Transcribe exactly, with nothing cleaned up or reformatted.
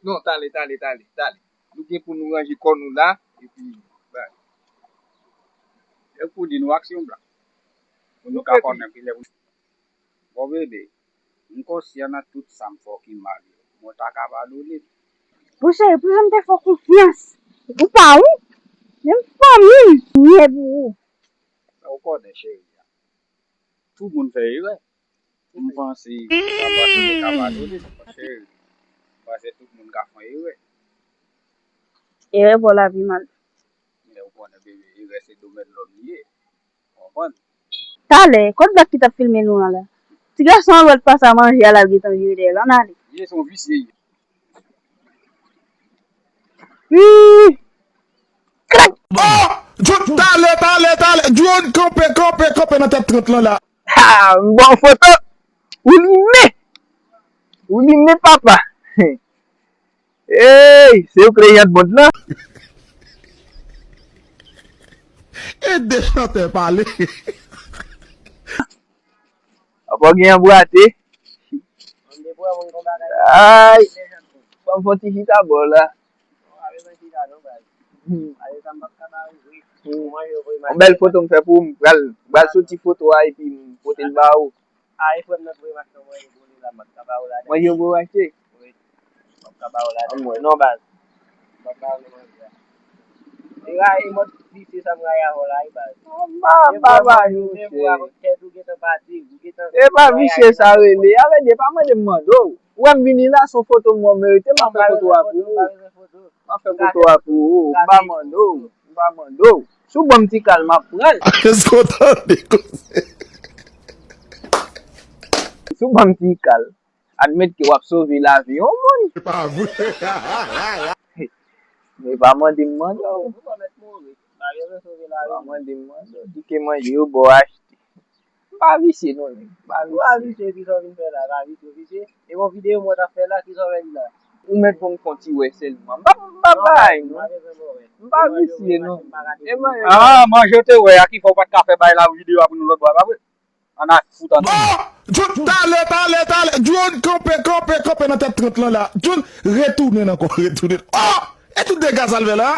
Non, talè, talè, talè, talè. Nou gen pou nou ranje kò nou la, epi, bay. E pou di nou aksyon blan. Pou nou ka konnen kilè pou. Bon, bebe, m konsyan nan tout sa m fè w ki mal yo. Mwen ta ka padone. Bon, cheri, pou jan m te fè w konfyans. Ou pa ou? Menm fanmi m, m ye pou ou. Sa w konnen, cheri. Tout moun fè erè. M panse, m panse te ka padone, cheri. M panse tout moun ka fè erè. Erè pa w la pi mal. Men ou konnen, bebe, erè se domèn lòm li ye. Ou konprann? Talè, kot blòk ki t ap filme nou an la? Ti gason an lwèt pase a manje a, l al gentan vire dèyè l. Ann ale. Li se yon visye, li ye. Wi! Krak! Oh! John, talè, talè, talè! John, kanpe, kanpe, kanpe nan tèt trant lan la. Ha! M ba w foto! Ou limen! Ou limen, papa! Ey! Se ou kreyant mond lan? E de chantè pale. Apa gen anbrate? Ay, ban m fè yon ti chita bò la. Yon bèl foto m fè pou ou, m pral, m pral soti foto a epi m pote l ba ou. Manje yo pou achte. Anmwey, non, baz. Mba, mba, mba, non, chè. E pa visye sa rele. A vle di, pa mande m mande w. Ou wè m vini la, se yon foto m wè w merite, m ap fè foto a pou ou. M ap fè foto a pou ou. M pa mande w. M pa mande w. Si w ban m ti kal, m ap pran l. Èske w tande koze? Si w ban m ti kal, admèt ke w ap sove lavi yon moun. Se pa vre. Men pa mande m mande w. Pa mande m mande w. Di ke manje yo ba w achte. M pa visye non, nèg. M pa visye. Ou pa visye, kisa w vin fè la? Pa visye, visye. E bon videyo mwen t ap fè la, kisa w vin la? Ou mèt pou m fè yon ti wè sèlman. M pa, m pa bay non. M pa visye non. E mwen. Ah, manje w te wè a ki fè w pa t ka fè bay la videyo a pou nou lòt bò a, pa vre? Ann a fout ann. Oh! John, talè, talè, talè. John, kanpe, kanpe, kanpe nan tèt trant lan la. John, retounen ankò, retounen. Oh! E tout dega sa l fè la?